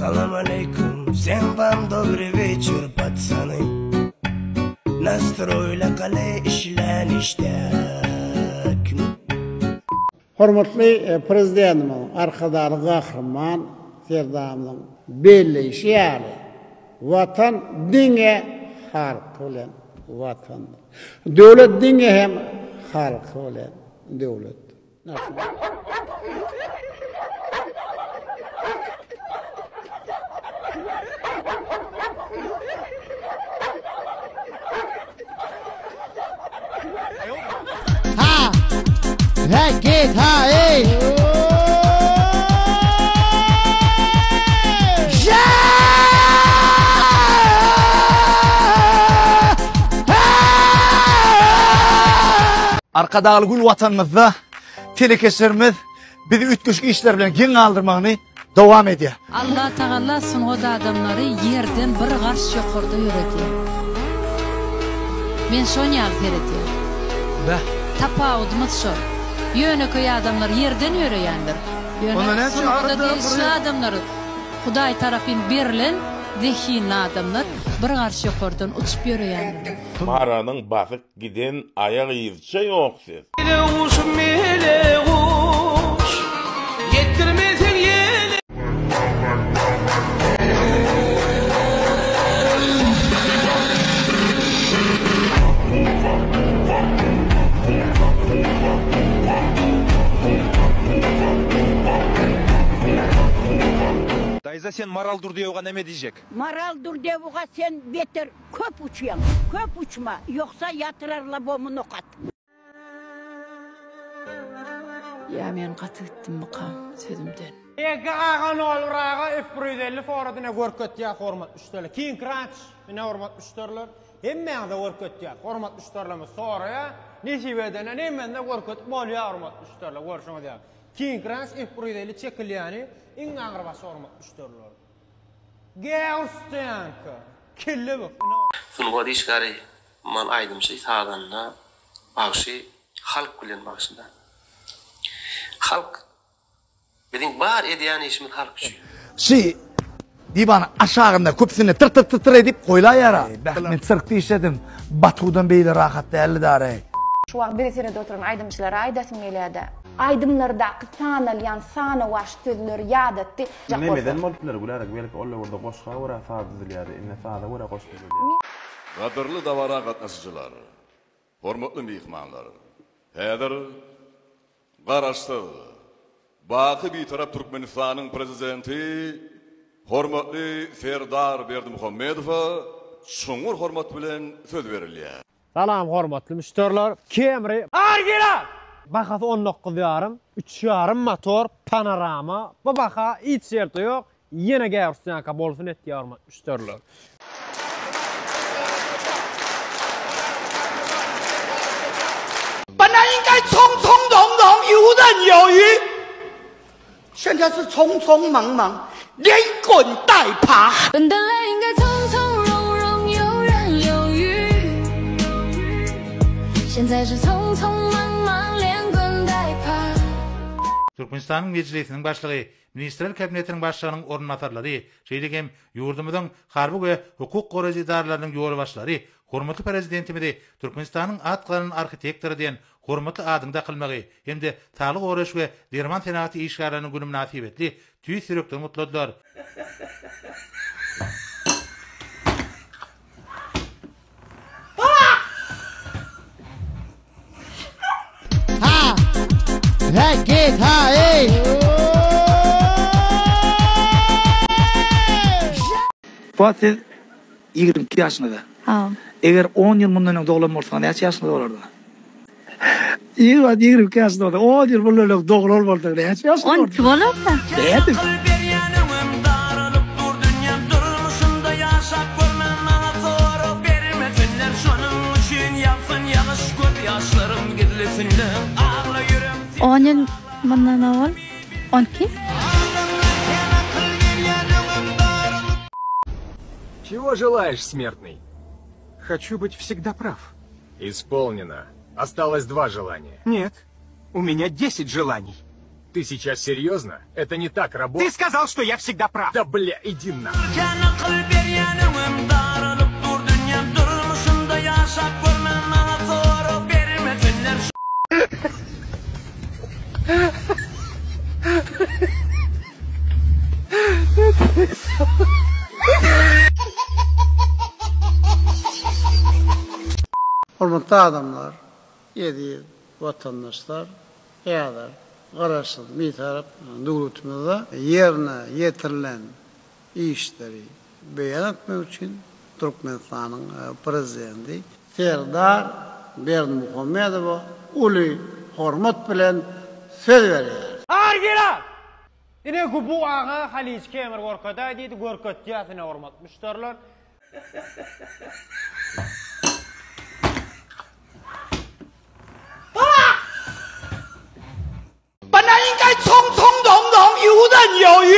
Salam aleýkum, sem wam dobry weçer patsany. Nastroýla kale işlän işdäk. Hormatly Prezidentimiziň, Arkadagly Gahryman Serdarymyzyň belleýşi ýaly, Watan diňe halky bilen Watandyr. Döwlet diňe hem halky bilen döwletdir. Ha! Ha git ha ey! Arkadagly gül Watanymyzda telekeçilerimiz bizi üýtgeşik işler bilen geň galdyrmagyny dowam edýär. Allatagalla sungat adamlary ýerden bir garş ýokarda ýöredýär. Men şon ýaly seredýän. Bäh. Tapawudymyz şol. Ýönekeý adamlar ýerden ýöreýändir. Ýöne sungata degişli adamlar, Hudaý tarapyn berlen zehinli adamlar bir garş ýokardan uçup ýöreýändir. Maranyň basyk Giden aýak yzça ýok siz. Mele guşum mele guş Ýetdirmeseň ýele. Daýza sen Maral Durdyýewaga neme diýjek? Maral Durdyýewaga sen beter Köp uçýaň, köp uçma, ýogsa ýatyrarla bomy nokat. Ýa men gaty gitdimmikam sözümden. Ege aga nol bir aga F 150 forady ine görkezýär hormatly müşderiler. King Crunch ine hormatly müşderiler. Hemmäňize görkezýär. Hormatly müşderilerimiz soraýar. Nesip edene hemmesine görkezip bolýar hormatly müşderiler görşüňiz ýaly. King Crunch F 150 çekilýäni iň aňrybaşy hormatly müşderiler. Gäwürstenka. Kelle bak. Sungat işgäri man aýdymçy sazanda bagşy halk bilen bagşyda. Halk biziň bar edýän işimiz halk üçin. Şy diwanyň aşagynda köpüsinde tyr tyr tyr tyr edip goýlaýara. Bäh men sirkde işledim. Batuwdan beýle rahat däldi dary. Şu wagt bizi seredip oturan aýdymçylara aýdasym gelýärde. Aýdymlardaky sanalýan sanawaç sözleri ýadatdy. Nemeden bolup biler Gülälek belki ol döwürde goşga görä saz düzülýärdi indi saza görä goşgy düzülýär. Gadyrly dabara gatnaşyjylar, hormatly myhmanlar! Häzir Garaşsyz, baky Bitarap Türkmenistanyň Prezidenti hormatly Serdar Berdimuhamedowa çuňňur hormat bilen söz berilýär. Salam hormatly müşderiler. Camry Original! Bahasy 19 ýarym, üç ýarym motor, panorama. Bu baha hiç ýerde ýok. Ýene gäwürstýanka bolsun etýär hormatly müşderiler. 本来应该从从容容、游刃有余，现在是匆匆忙忙、连滚带爬。 本来应该从从容容、游刃有余，现在是匆匆忙忙、连滚带爬。 Türkmenistanyň Mejlisiniň Başlygy, Ministrler Kabinetiniň Başlygynyň orunbasarlary, şeýle hem ýurdumyzyň harby we hukuk goraýjy edaralarynyň ýolbaşçylary hormatly Prezidentimizi Türkmenistanyň at gazanan arhitektory diýen hormatly adyň dakylmagy hem-de Saglygy goraýyş we derman senagaty işgärleriniň güni mynasybetli tüýs ýürekden gutladylar. Ha! Ha git ha ey! Fuat siz 22 ýaşyňyzda. Hawa. Eger on ýyl mundan öň doglan bolsaňyz näçe ýaşyňyz bolardy? Ýigrimi 22 ýaşynda bolsaň, on ýyl mundan öň doglan bolsaň näçe ýaşyň bolardy? 12 bolardy. Nädip? Akyl berýän öňem daralyp dur dünýäm Durmuşymda ýaşap görmän maňa sorag bermesinler Şonuň üçin ýagsyn ýagyş göz ýaşlarym gizlisinde Agla ýürek sen On ýyl mundan owal 12. Adamlar kän akyl berýän öňem daralyp Чего желаешь, смертный? Хочу быть всегда прав. Исполнено. Осталось два желания. Нет, у меня десять желаний. Ты сейчас серьезно? Это не так работает. Ты сказал, что я всегда прав. Да бля, иди на. Kän akyl berýän öňem daralyp dur dünýäm Durmuşymda ýaşap görmän maňa sorag bermesinler. Hormatly adamlar, eziz watandaşlar, häzir Garaşsyz, Bitarap döwletimizde ýerine ýetirilen işleri beýan etmek üçin Türkmenistanyň Prezidenti Serdar Berdimuhamedowa uly hormat bilen söz berýäris. Argila! Ine Gubu aga Halyç Kemir gorkadaý diýdi, görketýäs ine hormatly müşderiler. 本来应该从从容容、游刃有余。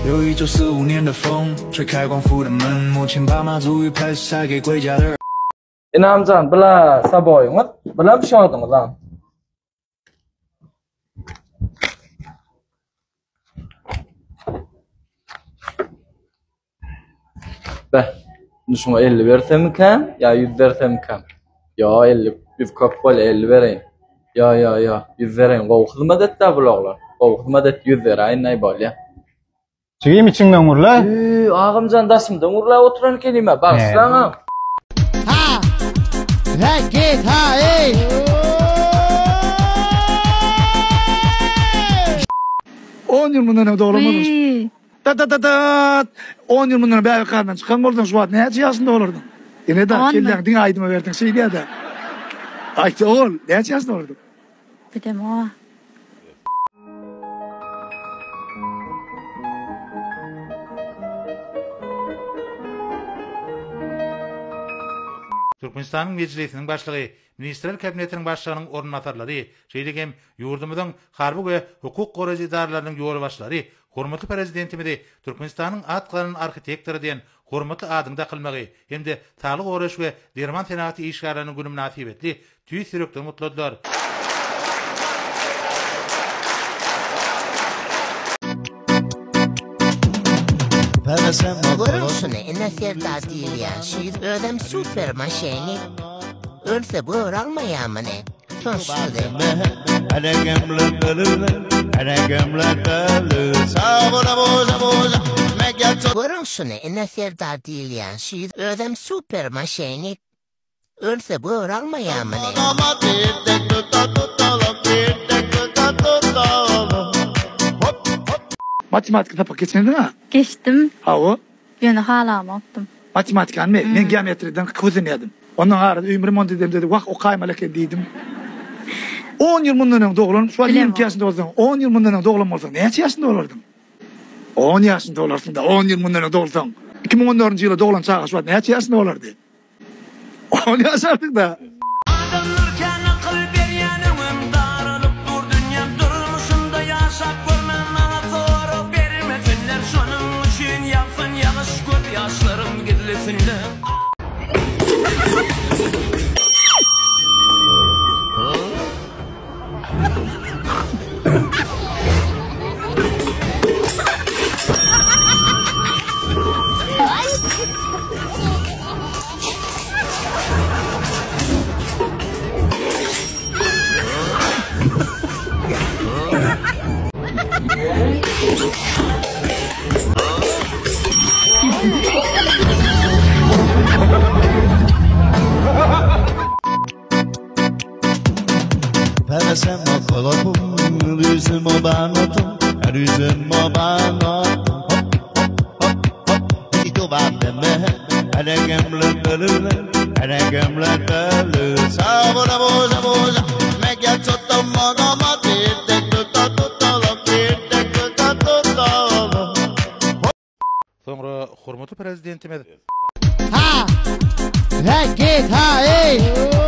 有一九四五年的风，吹开光复的门，母亲把妈祖鱼拍塞给归家的。 Ynamjan bula saboýyňyz, bulam şoduňyzam. Beh, indi şuňa 50 bersemmikäm ýa 100 bersemmikäm? Ýo, 50, 100 köp bolýar, 50 bereýin. Ýo, ýo, ýo, 100 bereýin. Gowy hyzmat etdi-ä bul oglan. Gowy hyzmat etdi, 100 beräýin-aý, bolýa. Jigim içiňden gürle. Üý, agamjan daşymdan gürläp oturan ekenim-ä, bagyşlaň-a. Ha! Ha git ha ey! On ýyl mundan öň doglan bolsaň. Dat dat dat dat. On ýyl mundan öň bäbek garnyndan çykan bolsaň şu wagt näçe ýaşynda bolardyň? Ine-de, kelläňi diňe aýdyma berdiň şeýdýä-de. Aýt ogul, näçe ýaşynda bolardyň? Bilemok. Türkmenistanyň Mejlisiniň Başlygy, Ministrler Kabinetiniň Başlygynyň orunbasarlary, şeýle hem ýurdumyzyň harby we hukuk goraýjy edaralarynyň ýolbaşçylary hormatly Prezidentimizi Türkmenistanyň at gazanan arhitektory diýen hormatly adyň dakylmagy hem-de Saglygy goraýyş we derman senagaty işgärleriniň güni mynasybetli tüýs ýürekden gutladylar. Görüň şuny, ine Serdar diýilýän şir, özem super maşenik. Ölse gör almaýarmy ne? Utançsyz. Görüň şuny, ine Serdar diýilýän şir, özem super maşenik. Ölse gör almaýarmy ne? Matematika sapak geçendiň-a? Geçdim. Hawa. Ýöne halamokdym. Matematikanymy? Men geometriýadan kösenýärdim. Ondan arada öýüm remont edemde-de, wah, okaýmaly eken diýdim. On ýyl mundan öň doglan, şu wagt 22 ýaşynda bolsaň, on ýyl mundan öň doglan bolsaň, näçe ýaşynda bolardyň? On ýaşynda bolarsyň-da, on ýyl mundan öň dogulsaň. 2014-nji ýylda doglan çaga şu wagt näçe ýaşynda bolardy? On ýaşardyň-da. Adamlar kän akyl berýän öňem daralyp dur dünýäm durmuşymda ýaşap görmän maňa sorag bermesinler şonuň üçin ýagsyn ýagyş göz ýaşlarym gizlesinler. Soňra hormatly Prezidentimiz Ha! Ha git ha ey!